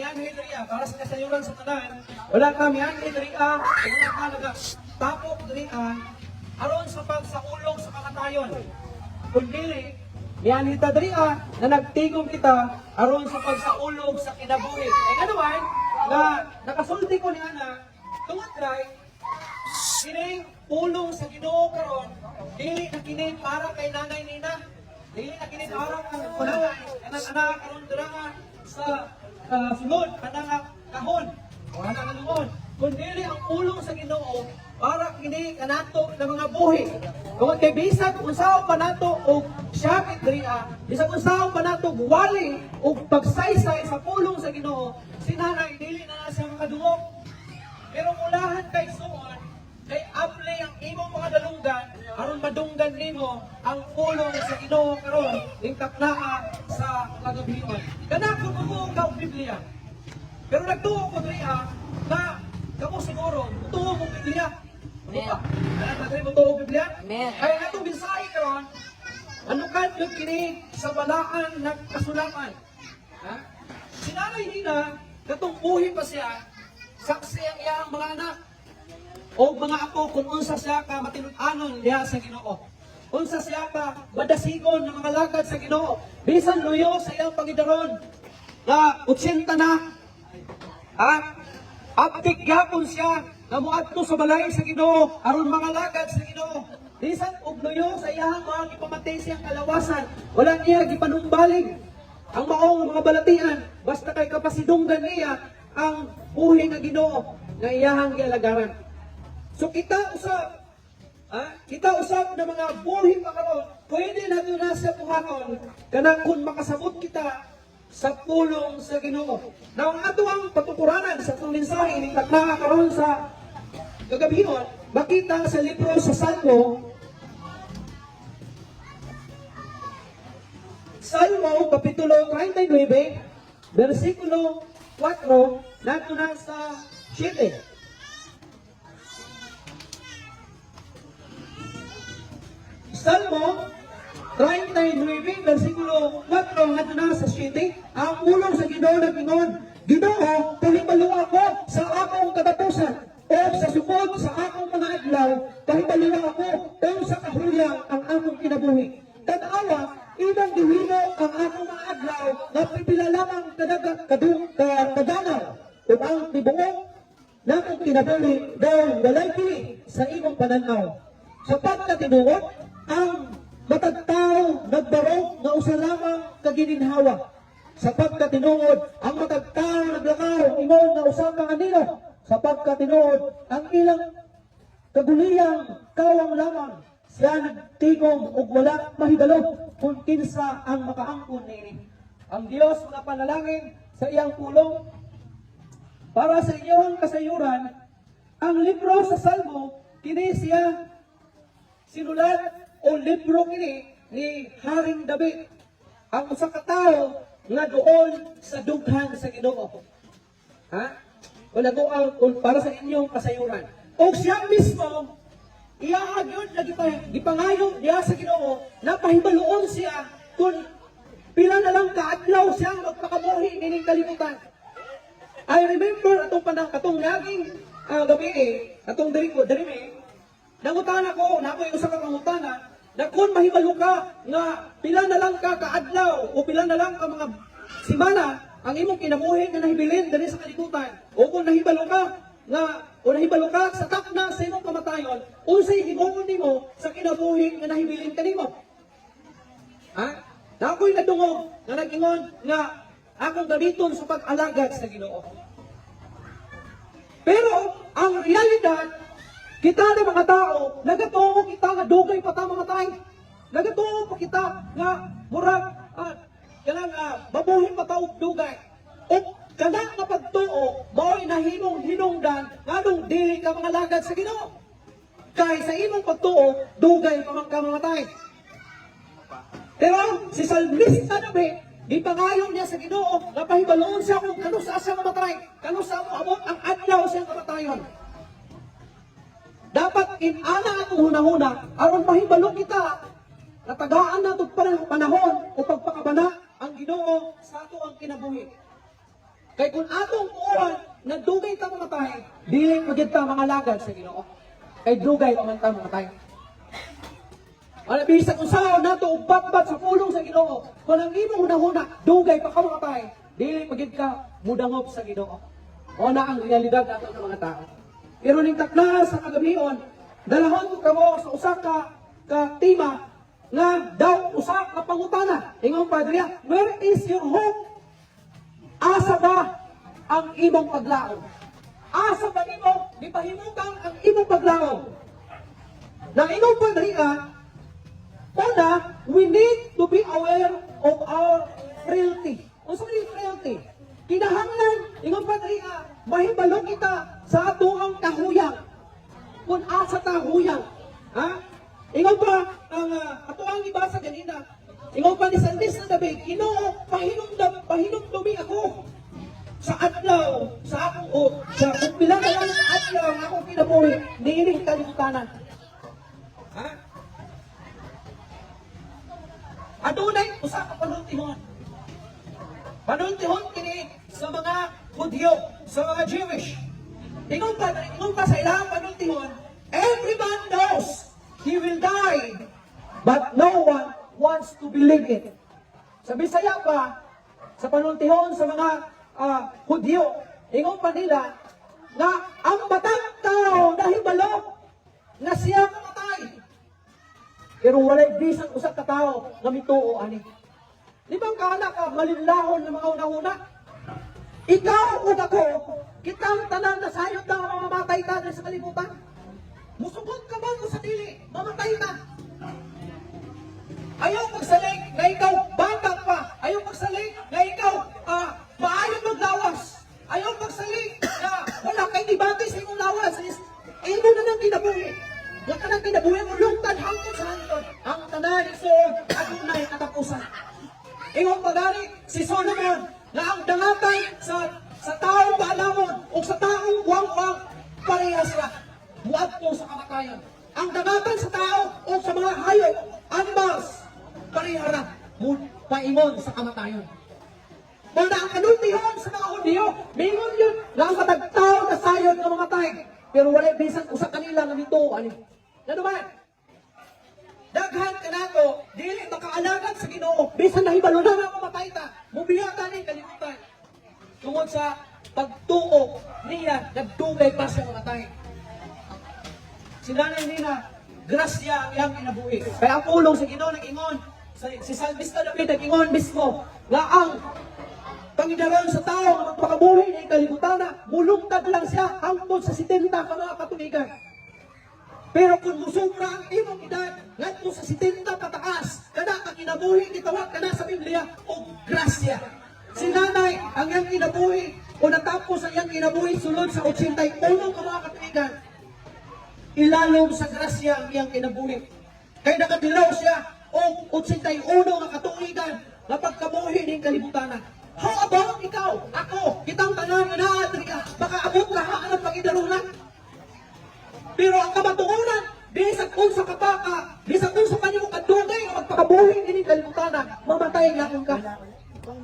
mianhi diri para sa kasayuran sa tanan, wala ka mianhi diri, wala ka nagatapok diri aron sa pagsaulog sa kamatayon. Kundi mianhi ta diri na nagtigom kita aron sa pagsaulog sa kinabuhi. Ay ano man, na nakasulti ko ni ana, tungod kay kining pulong sa Ginoo karon, dili na kini para kay Nanay Nina. Dili na kini para kang nanay, kanang anak karon dira sa sulod, kanang kahon, o ana nga lungon. Kun dili ang pulong sa Ginoo para kini kanato ng mga buhi. Tungod kay bisag unsaon pa nato og syakit diri, bisag unsaon pa nato og wali og pagsaysay sa pulong sa Ginoo, si nanay dili na na siya makadungog. Pero mulahan kay suon, kay able ang imong mga dalunggan aron madunggan nimo ang pulong sa Ginoo karon ning taknaa sa kagabion. Kana kung mutuo ka og Biblia. Pero nagtuo ko diri na kamo siguro mutuo mo Biblia. Ano ba? Kana diri mutuo og Biblia? Amen. Kaya atong mensahe karon ano kan yun kini sa balaan na kasulatan. Ha? Si Nanay Nina, katong buhi pa siya, saksi ang iyang mga anak o mga apo kung unsa siya ka matinud-anon diha sa Ginoo. Unsa siya ka madasigon ng mga lakad sa Ginoo. Bisan luyo sa iyang pangidaron na 80 na. Ha? Aptik gyapon siya na moadto sa balay sa Ginoo aron mga lakad sa Ginoo. Bisan og luyo sa iyang mga gipamatay siyang kalawasan, wala niya gipanumbalig ang maong mga balatian basta kay kapasidunggan niya ang buhi nga Ginoo nga iyahang gialagaran. So kita usab, ha? Kita usab na mga buhi pa karon, pwede nato na sa buhaton kanang kung makasabot kita sa pulong sa Ginoo. Now ang ato ang patunkuranan sa atong mensahe ning taknaa karon sa kagabhion, makita sa libro sa Salmo, Salmo Kapitulo 39, versikulo 4, nato na sa 7. Salmo 39, versikulo 4, ngadto na sa 7, ang pulong sa Ginoo nag-ingon, "Ginoo, kahibalo ako sa akong katapusan, o sa sukod sa akong mga adlaw, kahibalo ako o sa kahuyang ang akong kinabuhi. Tan-awa, imong gihimo ang akong mga adlaw nga pipila lamang kadaga, kadung, ka, kadanaw, ug ang tibuok nakong kinabuhi daw walay kini sa imong pananaw. Sa pagkatinuod, ang matag tawo nagbarog nga usa lamang ka gininhawa. Sa pagkatinuod, ang matag tawo naglakaw ingon nga usa ka anino. Sa pagkatinuod, ang ilang kaguliyang kawang lamang siya nagtigom ug wala mahibalo kung kinsa ang makaangkon niini." Ang Dios mga panalangin sa iyang pulong para sa inyong kasayuran, ang libro sa Salmo, kini siya sinulat o libro kini ni Haring David. Ang usa ka tawo nga doon sa dughan sa Ginoo. Ha? Wala ko ang para sa inyong kasayuran. O siya mismo, iya gyud na gipangayo diha sa Ginoo na pahibaluon siya kung pila na lang kaadlaw siya magpakabuhi nining kalibutan. I remember atong panang katong naging gabi eh, atong diri ko diri mi, nangutana ko, na ako usa ka pangutana, na kung mahibalo ka nga pila na lang ka kaadlaw o pila na lang ka mga simana ang imong kinabuhi nga nahibilin diri sa kalibutan, o kung nahibalo ka nga o nahibalo ka sa takna sa imong kamatayon, unsay himuon nimo sa kinabuhi nga nahibilin kanimo? Ha? Na ako'y nadungog nga nag-ingon nga akong gamiton sa pag-alagad sa Ginoo. Pero ang realidad, kita na mga tao, nagatuo kita nga dugay pa ta mamatay. Nagatuo pa kita nga murag kanang mabuhi pa ta og dugay. O kana nga pagtuo mao'y nahimong hinungdan nganong dili ka mga lagad sa Ginoo. Kay sa imong pagtuo, dugay pa man ka mamatay. Pero si Salmista David, gipangayo niya sa Ginoo nga pahibaluon siya kung kano sa siya mamatay, kano sa moabot ang adlaw siyang kamatayon. Dapat inana atong hunahuna aron mahibalo kita natagaan nato panahon o pagpakabana ang Ginoo sa ato ang kinabuhi. Kay kung atong tuohan na dugay ta mamatay, dili magyud ta mangalagad sa Ginoo. Kay dugay pa man ta mamatay. Wala bisan unsaon nato og batbat sa pulong sa Ginoo. Kung ang imong hunahuna dugay pa ka mamatay, dili magyud ka mudangop sa Ginoo. O na ang realidad nato ng mga tao. Pero ning takna sa kagabion, dalahon ko kamo sa usa ka ka tema nga daw usa ka pangutana. Ingon padre, "Where is your hope?" Asa ba ang imong paglaom? Asa ba nimo gipahimutang ang imong paglaom? Na ingon padre, una, we need to be aware of our frailty. Unsa may frailty? Kinahanglan, ingon padre, mahibalo kita sa atoang kahuyang. Kung asa ta huyang. Ha? Ingon pa ang atoang gibasa ganina. Ingon pa ni Salmista David, "Ginoo, pahinumdum, pahinumdumi ako sa adlaw, sa akong o, sa kung pila na lang ang adlaw ang akong kinabuhi niining kalibutanan." Ha? Adunay usa ka panultihon. Panultihon kini sa mga Hudyo, sa mga Jewish. Ingon pa sa ilang panultihon, "Everyone knows he will die, but no one wants to believe it." Sa Bisaya pa, sa panultihon sa mga Hudyo, ingon pa nila na ang matag tao nahibalo na siya mamatay. Pero walay bisan usa ka tawo nga mituo ani. Di ba ang kaana ka malinlahon ng mga una-una? Ikaw ug ako, kitang tanan na sayop na mamamatay ka diri sa kalibutan. Musugot ka man o sa dili, mamatay ka. Ayaw magsalig na ikaw bata pa. Ayaw magsalig na ikaw maayo maglawas. Ayaw magsalig na wala kay debate sa imong lawas. Is, imo na nang kinabuhi. Wa ka nang kinabuhi mo lungtad hangtod sa hangtod. Ang tanan, igsoon, adunay katapusan. Ingon pa gani si Solomon na ang dangatan sa taong maalamon o sa taong wangwang, parehas ra muadto sa kamatayon. Ang dangatan sa tao o sa mga hayop, animals, pareha ra mo paingon sa kamatayon. Mao na ang kanultihon sa mga Hudyo, mingon yun na ang matag tao na sayon nga mamatay. Pero walay bisan usa kanila nga mituo ani. Ano ba? Daghan kanato, dili makaalagad sa Ginoo, bisan nahibalo na nga mamatay ta, mubiya ta ning kalibutan. Tungod sa pagtuo niya, nagdugay pa siya mamatay. Si Nanay Nina, grasya ang iyang kinabuhi. Kaya ang pulong sa Ginoo nag-ingon, si Salmista David nag-ingon mismo, nga ang pangidaron sa tao nga magpakabuhi ng kalibutan, mulungtad lang siya hangtod sa 70 ka mga katuigan. Pero kung musubra ang imong edad, ngadto sa 70 pataas, kana ka kinabuhi, gitawag kana sa Biblia og grasya. Si nanay, ang iyang kinabuhi, o natapos ang iyang kinabuhi sulod sa 81 ka mga katuigan, ilalom sa grasya ang iyang kinabuhi. Kay nakatilaw siya og 81 nga katuigan nga pagkabuhi ning kalibutan. How about ikaw, ako, kitang tanan nga naa diri, makaabot ra ang pangidarunan? Pero ang kamatuoran, bisan unsa ka pa ka, bisan unsa pa nimo kadugay nga magpakabuhi ining kalibutan, mamatay gyapon ka.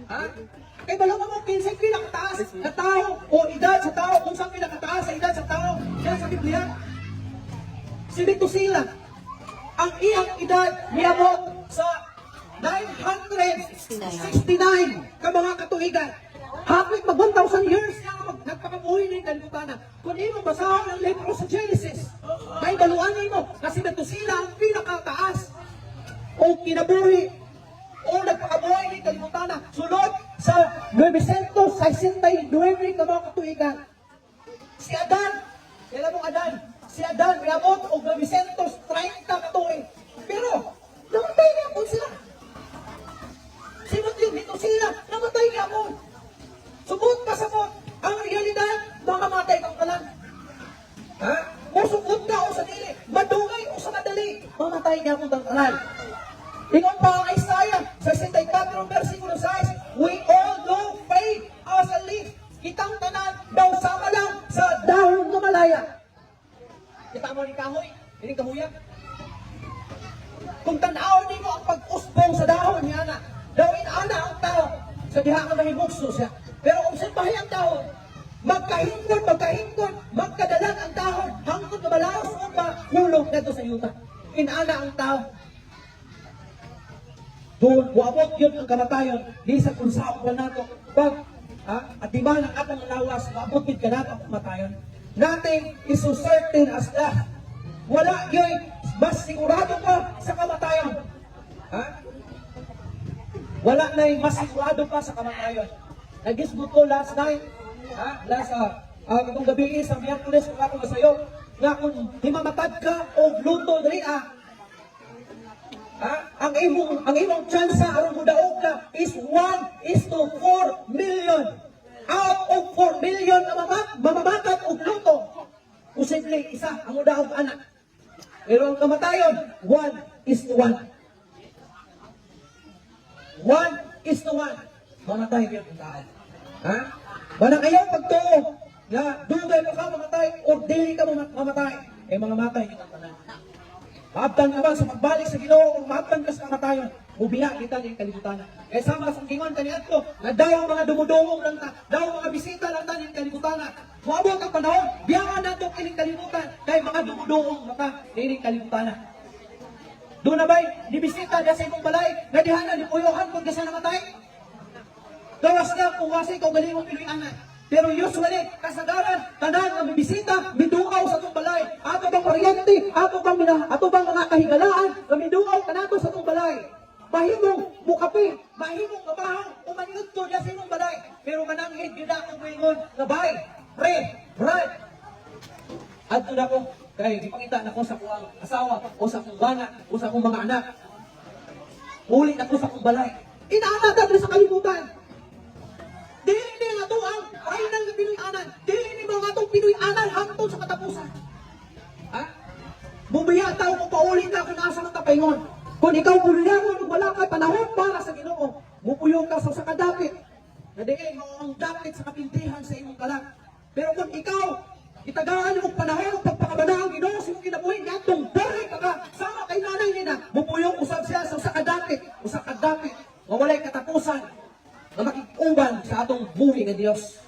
Ha? Kay balo mo kinsay pinakataas na tao o edad sa tao, kung saan pinakataas sa edad sa tao, diyan sa Biblia. Si Metusela, ang iyang edad miabot sa 969 ka mga katuigan. Hapit mag 1,000 years siya nga nagpakabuhi ng kalibutan. Kung imo basahon ang libro sa Genesis, mahibaluan nimo kasi Metusela ang pinakataas o kinabuhi o nagpakabuhi ng kalibutan sulod sa 969 ka mga katuigan. Si Adan, kailan mo Adan? Si Adan, miabot og 930 katuig. Pero, namatay gyapon sila. Si Metusela, namatay gyapon. Sugod pa sa ang realidad, makamatay kang tanan. Ha? Musugod ka o sa dili, madugay o sa madali, mamatay gyapon kang tanan. Ingon pa ang Isaiah sa 64 versikulo 6, "We all do fade as a leaf." Kitang tanan daw sama lang sa dahon nga malaya. Kita mo ni kahoy, ini kahuya. Kung tan-awon nimo ang pag-usbong sa dahon niya na, daw inana ang tao, sa diha nga mahimugso siya. Pero obserbahin ang Magkahingkon, magkahingkon, magkadalan ang dahon, hangtod nga malaos o mahulog ngadto sa yuta. Inana ang tao. Doon, muabot yun ang kamatayon, di sa kung saan pa nato. Pag atiman ang atong lawas, maabot yun ka nato ang kamatayon. Nothing is so certain as death. Wala yun, mas sigurado ka sa kamatayon. Ha? Wala na yung mas sigurado pa sa kamatayon. Nagisgot ko last night, ha? Last, katong gabi sa Miyerkules, kung ako masayo, nga kung himamatad ka o luto diri ah, ha? Ang imong tsansa aron modaog ka is 1 is to 4 million. Out of 4 million na mamamatad og luto, posible isa ang modaog ana. Pero ang kamatayon, 1 is to 1. 1 is to 1. Mamatay yun ang tao. Ha? Wala kayo pagtuo nga dugay pa ka mamatay or dili ka mamatay. Eh mga matay yun ang tanan. Maabtan ka ba sa pagbalik sa Ginoo kung maabtan ka sa kamatayon, mubiya kita ni kalibutan. Eh sama sa gingon kaniadto, nga daw ang mga dumudungog lang ta, daw mga bisita lang ta ning kalibutan. Moabot ang panahon, biyaan nato kining kalibutan kay mga dumudungog maka nining kalibutan. Doon na ba'y nibisita diya sa imong balay, nga diha na nipuyohan kung sa namatay? Gawas na kung wasi ikaw galing mong Pinoy-anan. Pero usually, kasagaran, tanan nga mibisita, miduaw sa atong balay. Ato bang paryente, ato bang mga kahigalaan, nga miduaw kanato sa atong balay. Mahimong mukape, mahimong mabahaw, o maniudto diya sa imong balay. Pero mananghid gyud ako moingon nga bay, pre, brad. Adto na ko, kay gipangita na ko sa kuang asawa, o sa akong bana, o sa akong mga anak. Muli na ko sa akong balay. Inaana ta diri sa kalibutan. Dili ni nga to ang final nga Pinoy-anan. Dili ni mga atong Pinoy-anan hangtod sa katapusan. Ha? Bumiya tao kung pauli na kung asa man tapaingon. Kung ikaw bulilangon ug wala kay panahon para sa Ginoo, mupuyong ka sa usa ka dapit. Na diin mao ang dapit sa kapildihan sa imong kalag. Pero kung ikaw itagaan mo panahon ug pagpakabanaan ang Ginoo sa imong kinabuhi ngadtong buhi ka ka sama kay nanay nina, mupuyong usab siya sa usa ka dapit nga walay katapusan na makig-uban sa atong buhi nga Dios.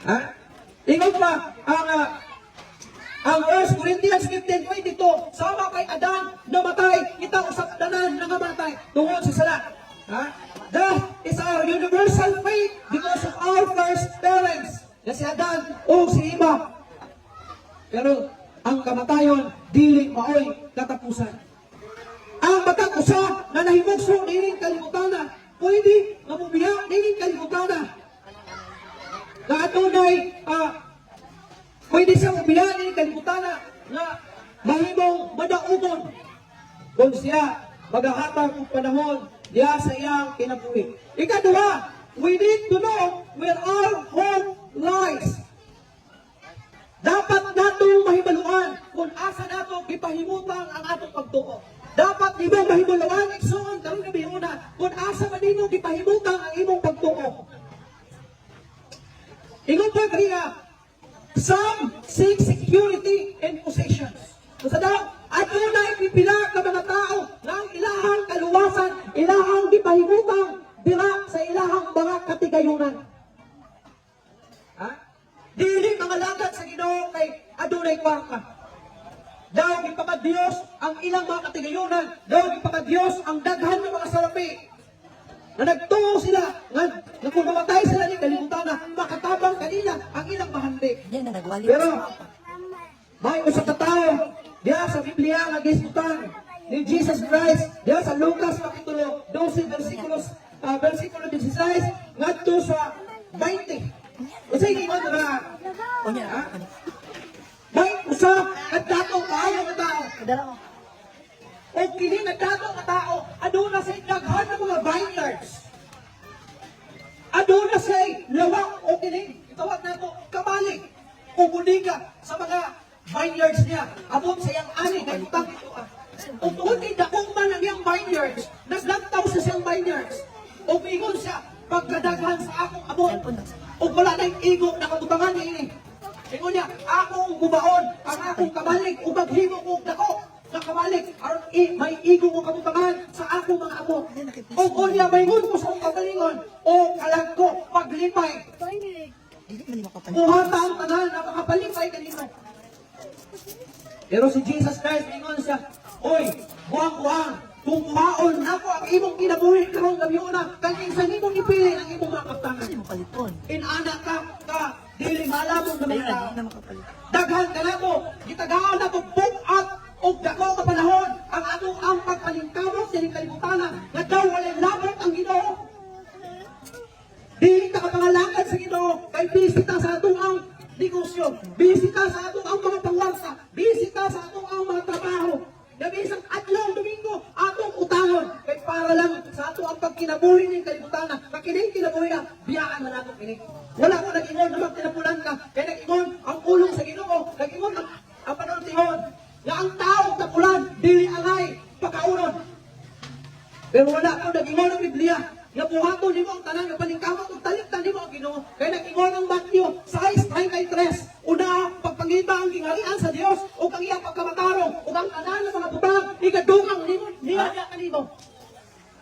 Ha? Ingon pa ang 1 Corinthians 15:22, sama kay Adan namatay, kita usab tanan nangamatay tungod sa sala. Ha? Death is our universal fate because of our first parents, na si Adan o si Eva. Pero ang kamatayon dili maoy katapusan. Ang matag usa na nahimugso niining kalibutan, pwede nga mubiya niining kalibutan. Na adunay pwede siya mubiya niining kalibutan nga mahimong madaugon kung siya magahatag og panahon diya sa iyang kinabuhi. Ikaduha, we need to know where our hope lies. Dapat natong mahibaluan kung asa nato gipahimutang ang atong pagtuo. Dapat nimo mahibaluan, igsoon, karong gabi una, kung asa man nimo gipahimutang ang imong pagtuo. Ingon pa diriya, some seek security and possessions. Unsa daw, adunay pipila ka mga tao nga ang ilahang kaluwasan, ilahang gipahimutang dira sa ilahang mga katigayunan. Ha? Dili mga lagad sa Ginoo kay adunay kwarta. Daw gipakadiyos ang ilang mga katigayunan, daw gipakadiyos ang daghan ng mga salapi. Na nagtuo sila nga kung mamatay sila ni kalibutan na makatabang kanila ang ilang bahandi. Hindi na nagwali. Pero may usa ka tawo diha sa Biblia nga gisgutan ni Jesus Christ diha sa Lucas kapitulo 12 versikulo 16 ngadto sa 20. Unsay ingon na Unya. Ha? May usa ka dato kaayo nga tao. Dala mo. O kini nga dato nga tao aduna say daghan nga mga vineyards. Aduna say lawak o kini itawag nato kamalig o bodega sa mga vineyards niya. Abot sa iyang ani kay utang ito ah. O tungod kay dako man ang iyang vineyards, naglantaw sa siyang vineyards. O ingon siya, pagkadaghan sa akong abot. O wala na igo na kabutangan niini. Ingon niya, akong gubaon ang akong kamalig ug maghimo ko og dako nga kamalig aron may igo ko kabutangan sa akong mga amo. O unya maingon ko sa akong kagalingon, o kalag ko paglipay. Dili man man ni makapalit. Buhata ang tanan na makapalipay kanino. Pero si Jesus Christ, ingon siya, "Oy, buwang-buwang, kung kuhaon nako ang imong kinabuhi karong gabiuna, kang kinsa nimong ipili ang imong mga kaptangan?" Hindi mo paliton. Inana ka, ka, dili malabong na mga Ayun, tao. di na makapalit. Daghan ka nako, gitagaan nako bugat og dako ka panahon ang atong ang pagpalingkamot sa kalibutan nga daw walay labot ang Ginoo. Dili ta kapangalakad sa Ginoo kay busy ta sa atong ang negosyo, busy ta sa atong ang mga pangwarta, busy ta sa atong ang mga trabaho. Gabi isang adlaw Domingo atong utangon kay para lang sa ato ang pagkinabuhi ning kalibutan na kining kinabuhi na biyaan na nato kini. Wala ko nag-ingon na magtinapulan ka kay nag-ingon ang pulong sa Ginoo, nag-ingon ang panultihon nga ang tao tapulan dili angay pakaunon. Pero wala ko nag-ingon ang Biblia nga buhaton nimo ang tanan nga paningkamot ug talikdan nimo ang Ginoo. Kay nag-ingon ang Matthew 6:33, una pagpangita ang gingharian sa Dios ug ang iyang pagkamatarong ug ang tanan nga mga butang igadugang nimo niya kanimo.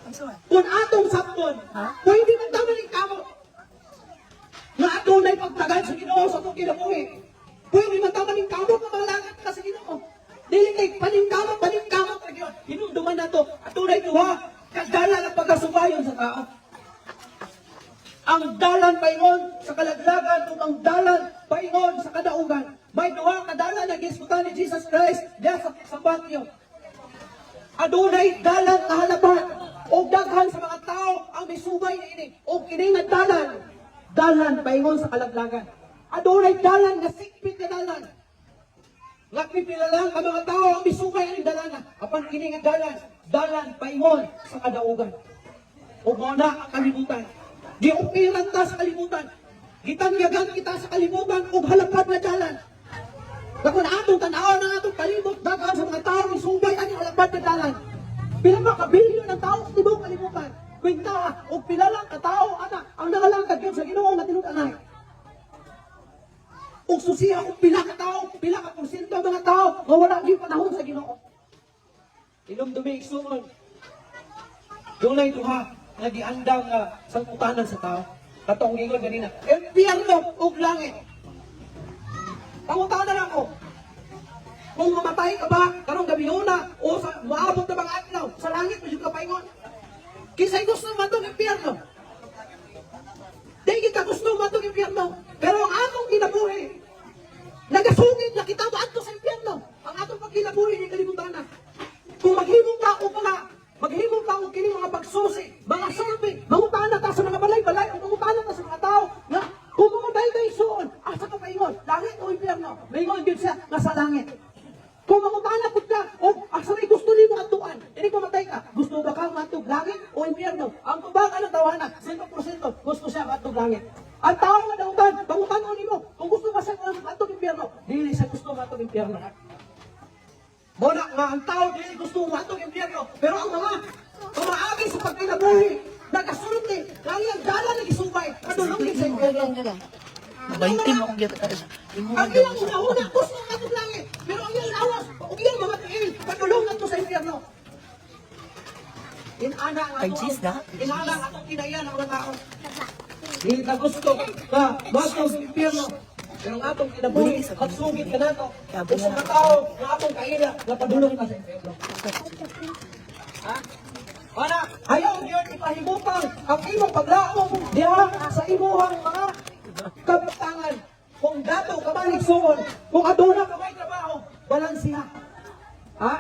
Ang sawa. Kung atong sabton, pwede man tama ni kamot nga adunay pagtagal sa Ginoo sa atong kinabuhi. Pwede man tama ning kamot nga mangalakad ka sa Ginoo. Dili kay paningkamot, paningkamot ra gyud. Hinumduman nato, adunay duha ka dalan ang pagkasubayon sa tao. Ang dalan paingon sa kalaglagan ug ang dalan paingon sa kadaugan. May duha ka dalan na gisgutan ni Jesus Christ diya sa Matthew. Adunay dalan nga halaban ug daghan sa mga tao ang misubay niini ug kini nga dalan, dalan paingon sa kalaglagan. Adunay dalan nga sikpit nga dalan. Nga pipila lang ang mga tao ang misubay aning dalana. Apan kini nga dalan, dalan paingon sa kadaugan. Ug mao na ang kalibutan. Giupiran ta sa kalibutan. Gitanyagan kita sa kalibutan ug halapad nga dalan. Na kung atong tan-awon ang atong palibot, daghan sa mga tao misubay aning halapad nga dalan. Pila ba ka bilyon ang tao sa tibuok kalibutan? Kwenta og pila lang ka tao ana ang nangalangkad gyud sa Ginoo nga tinud-anay. Ug susiha kung pila ka tao, pila ka porsyento ang mga tao nga wala gyud panahon sa Ginoo. Hinumdumi, igsuon. Dunay duha nga giandam nga sangputanan sa tao. Katong ingon ganina, impyerno ug langit. Pangutana lang ko. Kung mamatay ka ba karong gabihuna o sa maabot na bang adlaw sa langit mo jud ka paingon? Kinsay gusto matong impyerno? Di kita gusto matong impyerno. Pero ang atong kinabuhi, nagasugid na kita moadto sa impyerno. Ang atong pagkinabuhi ni kalibutan na. Kung maghimo ka og mga maghimo ka og kini mga pagsusi, mga survey, mangutana ta sa mga balay-balay o mangutana ta sa mga tao nga kung mamatay ka igsuon, asa ka paingon? Langit o impyerno? Maingon gyud siya nga sa langit. Kung mangutana pud ka, o asa may gusto nimo adtuan? Ini kung mamatay ka, gusto ba ka maadtog langit o impyerno? Ang tubag ang tawana, 100% gusto siya maadtog langit. Ang tao nga dautan, pangutana nimo, kung gusto ba siya maadtog impyerno, dili siya gusto maadtog impyerno. Mao na nga ang tao dili gusto maadtog impyerno, pero ang mga pamaagi sa pagkinabuhi, nagasulti, nga ang iyang dalan nagisubay, padulong sa impyerno. 20 mo akong gita. Imo Ang iyang una-una, gusto nga langit, pero ang iyang lawas, ug iyang mga tiil, padulong ngadto sa impyerno. Inana ang Ay, ato, jeez na. Inana ang atong kinaiyan ang mga tao. Hindi ta gusto nga maadto sa impyerno. Pero ang atong kinabuhi, magsugid ka nato. Ug sa mga tao nga atong kaila, nga padulong ka sa impyerno. Ha? Ana, ayaw gyud ipahimutang ang imong paglaom diha sa imuhang mga kabutangan. Kung dato ka man igsuon, kung aduna ka may trabaho, balansiha. Ha?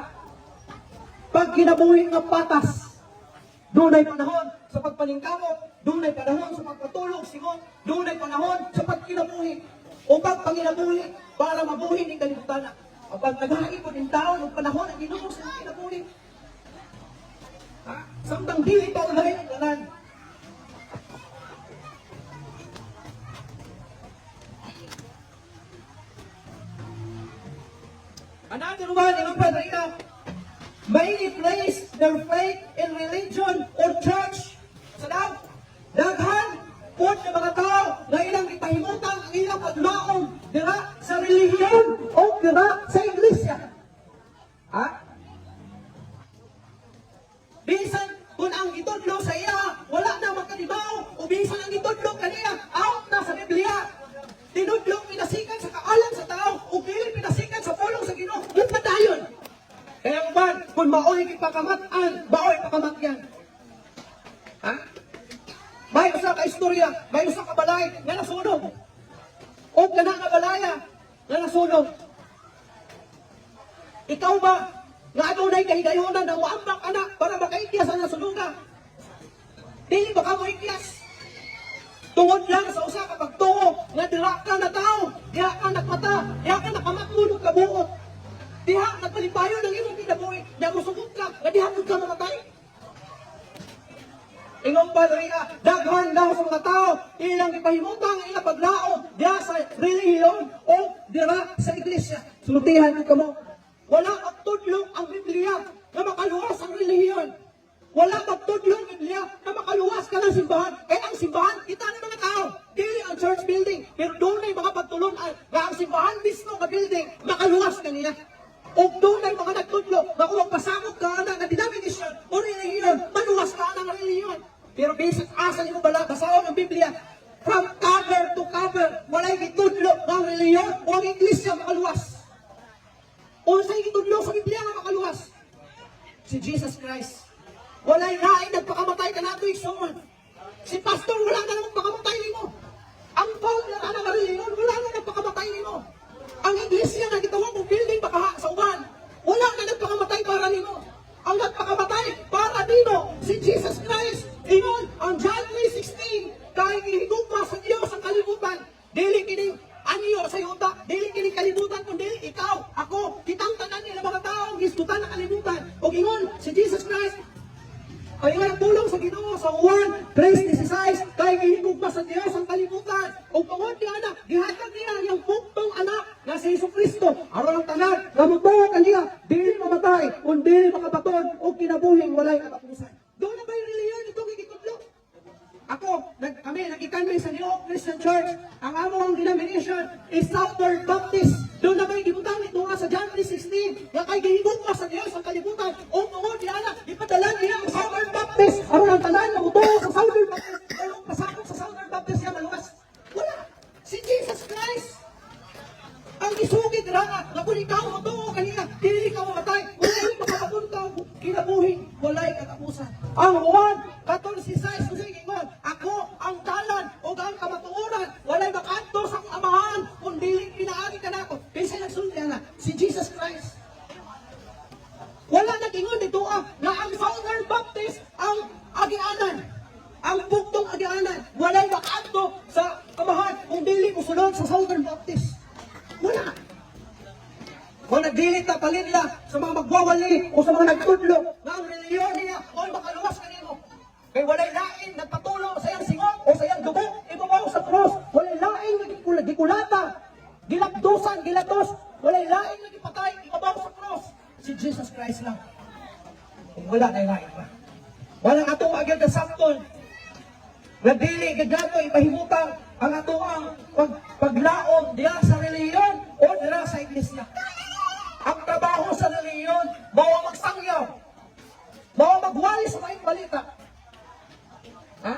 Pag kinabuhi nga patas, dunay panahon sa pagpaningkamot, dunay panahon sa pagpatulog singot, dunay panahon sa pagkinabuhi o pagpanginabuhi para mabuhi ning kalibutan. Kapag naghahi po ning taon og panahon ang Ginoo sa imong kinabuhi. Ha? Samtang dili pa ulay ang tanan. Another one, ingon pa Rina, many place their faith in religion or church. Sa daw, daghan pod ng mga tao na ilang ipahimutang ang ilang paglaom dira sa relihiyon o dira sa iglesia. Ha? Bisan kung ang gitudlo sa iya, wala na makadibaw, o bisan ang gitudlo kaniya, out na sa Biblia. mao'y gipakamat-an, mao'y pakamatyan. Ha? May usa ka istorya, may usa ka balay nga nasunog. O kana nga balaya nga nasunog. Ikaw ba nga adunay kahigayonan na muambak ana para makaikyas ang nasunuga? Dili ba ka moikyas? Tungod lang sa usa ka pagtuo nga dira ka na tao, diha ka nagmata, diha ka nakamatngon og kabuot. Diha nagpalipayon ang imong kinabuhi, nya mosugot ka nga diha pud ka mamatay. Ingon pa diri ka, daghan daw sa mga tao, ilang gipahimutang ang ilang paglaom diha sa relihiyon o dira sa iglesia. Sultihan ko kamo. Wala magtudlo ang Biblia na makaluwas ang relihiyon. Wala magtudlo ang Biblia na makaluwas ka ng simbahan. Eh ang simbahan, kita ng mga tao. Dili ang church building. Pero dunay mga pagtulun-an nga ang simbahan mismo nga building, makaluwas ka niya. Ug dunay mga nagtudlo nga kung magpasakop ka ana nga denomination o relihiyon, maluwas ka ana nga relihiyon. Pero basic asa nimo bala basahon ang Biblia from cover to cover, walay gitudlo nga ang relihiyon o ang iglesia makaluwas. Unsay gitudlo sa Biblia nga makaluwas? Si Jesus Christ. Walay lain nagpakamatay kanato, igsoon. Si pastor, wala na nagpakamatay nimo. Ang founder ana nga relihiyon, wala na nagpakamatay nimo. Ang iglesia nga gitawag og building baka sa uban, wala na nagpakamatay para nimo. Ang nagpakamatay para nimo si Jesus Christ. Ingon ang John 3:16, kay gihigugma sa Dios ang kalibutan. Dili kini anyo sa yuta, dili kini kalibutan kundi ikaw, ako, kitang tanan nila mga tao gisgutan ang kalibutan. Og ingon si Jesus Christ, ay nga pulong sa Ginoo sa Juan 3:16, kay gihigugma sa Dios ang kalibutan. Ug tungod niya na gihatag niya ang iyang bugtong anak nga si Hesus Kristo aron ang tanan nga motuo kaniya dili mamatay kundi makabaton og kinabuhing walay katapusan. Duna ba yung relihiyon itong gitudlo? Ako, kami, nagikan mi sa New Hope Christian Church. Ang among denomination is Southern Baptist. Duna ba yung gibutang ito nga sa John 3:16 nga kay gihigugma sa Dios ang kalibutan? O tungod niya na, ipadala niya ang Southern Baptist. Aron ang tanan nga motuo sa Southern Baptist, aron pasakop sa Southern Baptist nga maluwas. Wala. Si Jesus Christ ang gisugid ra nga kung ikaw motuo kaniya, dili ka mamatay, wala makabaton ka og kinabuhi walay katapusan. Ang Juan 14:6 kung ingon, "Ako ang dalan ug ang kamatuoran, walay makaadto sa akong Amahan kung dili pinaagi kanako." Kinsa nagsulti ana? Si Jesus Christ. Wala nag-ingon dito nga ang Southern Baptist ang agianan. Ang bugtong agianan. Walay makaadto sa Amahan kung dili mosulod sa Southern Baptist. Wala. Kung nagdili ta palinla sa mga magwawali o sa mga nagtudlo nga ang relihiyon niya o makaluwas kanimo. Kay walay lain nagpatulo sa iyang singot o sa iyang dugo ibabaw sa cross. Walay lain nga gikulata, gilapdusan, gilatos, walay lain nga gipatay ibabaw sa cross. Si Jesus Christ lang. Kung wala na lain pa. Wala ato agad nasabton nga dili gid nato ipahimutang ang atoang paglaom diha sa relihiyon o dira sa iglesia. Ang trabaho sa relihiyon, mao ang magsangyaw. Mao ang magwali sa maayong balita. Ha?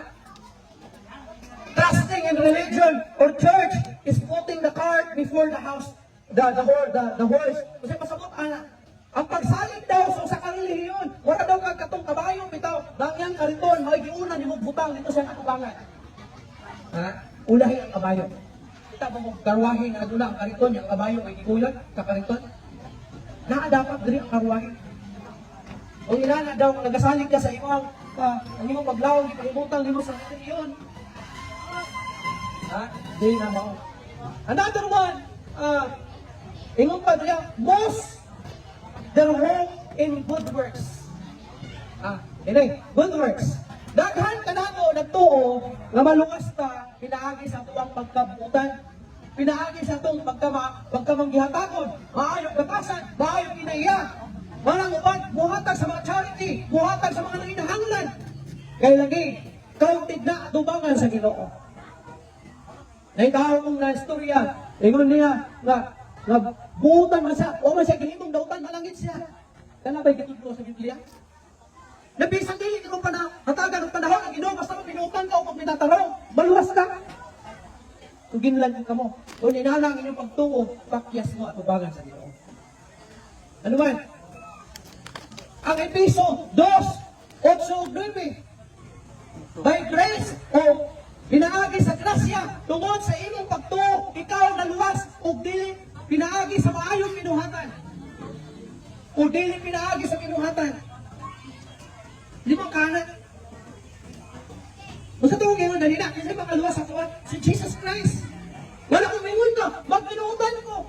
Trusting in religion or church is putting the cart before the house, the horse. Kasi pasabot ana. Ang pagsalig daw sa usa ka relihiyon, wala daw kag katong kabayo bitaw, dangyan kariton, may giuna nimo butang dito sa atubangan. Ha? Ulahi ang kabayo. Kita ba mo karwahe nga aduna ang kariton, yung kabayo may gikuyon sa kariton? Naa dapat diri ang karwahe. O inana daw kung nagasalig ka sa imong ang imong paglawom ipahimutang nimo sa relihiyon. Ha? Di na mao. Another one, ingon pa diya, most their hope in good works. Ah, ini, good works. Daghan kanato nagtuo nga maluwas ta pinaagi sa atuang pagkabuutan. Pinaagi sa atong pagkamanggihatakon, maayong batasan, maayong kinaiya. Marang uban, muhatag sa mga charity, muhatag sa mga nanginahanglan. Kay lagi, counted na atubangan sa Ginoo. Naitaw kong na istorya, ingon niya nga nga buutan man siya, o man siya gihimong dautan, malangit siya. Kana ba'y gitudlo sa Biblia? Nabisan dili ko pa na hatagan og panahon ang Ginoo basta mo binuutan ka o pag minatarong, maluwas ka. Kung ginlan ka mo, kung inana ang inyong pagtuo, pakyas mo atubangan sa Ginoo. Ano man? Ang Epeso 2, 8, 9. By grace o pinaagi sa grasya tungod sa imong pagtuo, ikaw naluwas ug dili pinaagi sa maayong binuhatan. O dili pinaagi sa binuhatan. Limang kanan. Basta ito ngayon, dali na, kasi makaluwas sa tuwan, si Jesus Christ. Wala kong mingon ka, magbinuutan ko,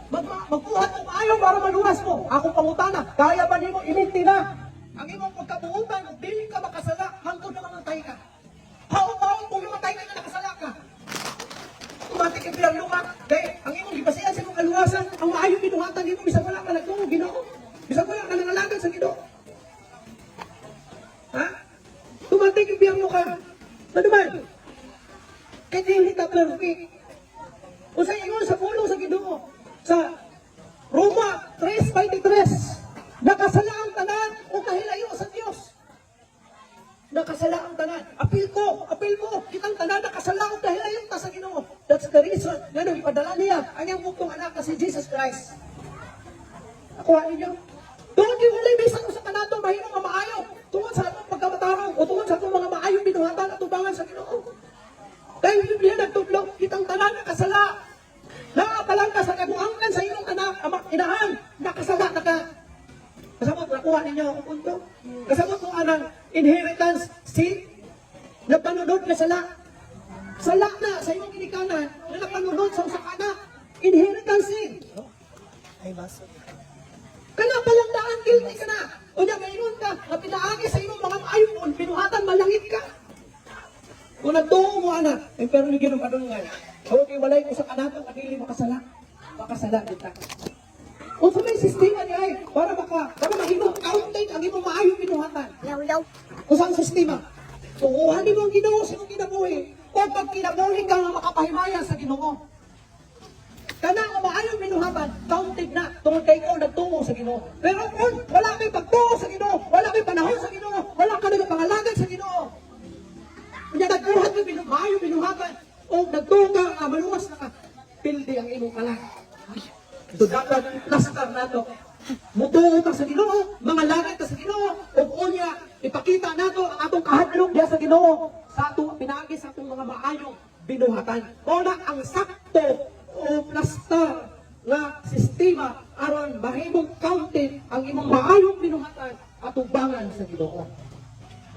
magbuhat ko maayo para maluwas mo. Akong pangutana, kaya ba nimo iminti na? Ang imong pagkabuutan, kung dili ka makasala, hangtod na mamatay ka. Haong-haong kung mamatay ka na nakasala ka. Automatic impyerno ka. Kaya ang imong gibasihan sa imong kaluwasan, ang maayong binuhatan nimo, bisag wala ka nagtuo, Ginoo. Bisag wala ka nangalagad sa Ginoo. Ha? Tumating impyerno ka. Ano man? Kaya dili ka perfect. O sa ingon sa pulong sa Ginoo sa Roma 3:23, nakasala ang tanan o kahilayo sa Dios. Nakasala ang tanan. Apil ko, apil mo, kitang tanan nakasala ang kahilayo ta sa Ginoo. That's the reason nga nung ipadala niya ang iyang bugtong anak na si Jesus Christ. Nakuha ninyo? Tungod kay walay bisan usa kanato mahimo nga maayo tungod sa atong pagkamatarong o tungod sa atong mga maayong binuhatan at tubangan sa Ginoo. Kay Biblia nagtudlo, kitang tanan nakasala. Naa pa lang ka sa kaguangan sa imong anak, ama, inahan, nakasala na ka. Kasabot, nakuha ninyo akong punto. Kasabot mo anang inheritance si napanunod na sala. Sala na sa imong ginikanan na napanunod sa usa ka anak. Inheritance sin. Ay, baso. Kana pa lang daan, guilty ka na. O niya, mayroon ka, na pinaagi sa imong mga maayong binuhatan, malangit ka. Kung nagtuo mo, anak, eh, pero ni Ginoo padulngan. Okay, walay ko sa kanato, kadili makasala. Makasala kita. Unsa may sistema niya ay para mahimong counted ang imong maayong binuhatan. Yaw, yaw. Unsa ang sistema? Tuuhan nimo ang Ginoo sa imong kinabuhi o pag kinabuhi ka nga makapahimaya sa Ginoo. Kana nga maayong binuhatan, counted na tungod kay ikaw nagtuo sa Ginoo. Pero kung wala kay pagtuo sa Ginoo, wala kay panahon sa Ginoo, wala ka nagpangalagad sa Ginoo. Unya nagbuhat ka maayong binuhatan o nagtuo ka nga maluwas na ka, pildi ang imong kalag. So dapat plaster nato. Mutuo ka sa Ginoo, mangalagad ka sa Ginoo, ug unya ipakita nato ang atong kahadlok diha sa Ginoo sa atong pinaagi sa atong mga maayong binuhatan. Mao na ang sakto o plaster nga sistema aron mahimong counted ang imong maayong binuhatan atubangan sa Ginoo.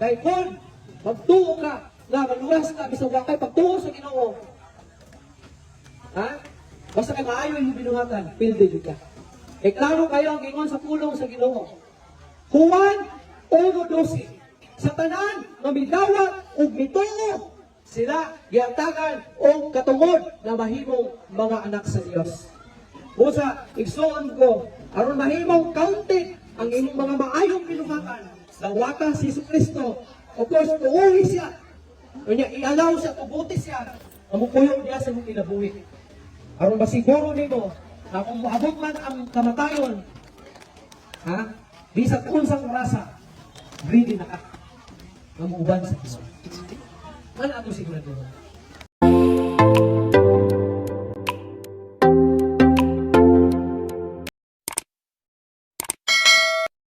Kay kung magtuo ka nga maluwas ka bisag wa kay pagtuo sa Ginoo, ha? Basta kay maayo imong binuhatan, pildi jud ka. Kay klaro kayo ang ingon sa pulong sa Ginoo. Juan 1:12. Sa tanan nga midawat ug mituo, sila gihatagan og katungod na mahimong mga anak sa Dios. Busa, igsoon ko, aron mahimong counted ang imong mga maayong binuhatan, dawata si Jesu Kristo. Of course, tuuhi siya. Unya, i-allow siya, tuguti siya, ang mupuyo niya sa imong kinabuhi. Aron masiguro nimo na kung moabot man ang kamatayon, ha? Bisag unsang orasa, ready na ka nga muuban sa Ginoo. Ano ato sigurado?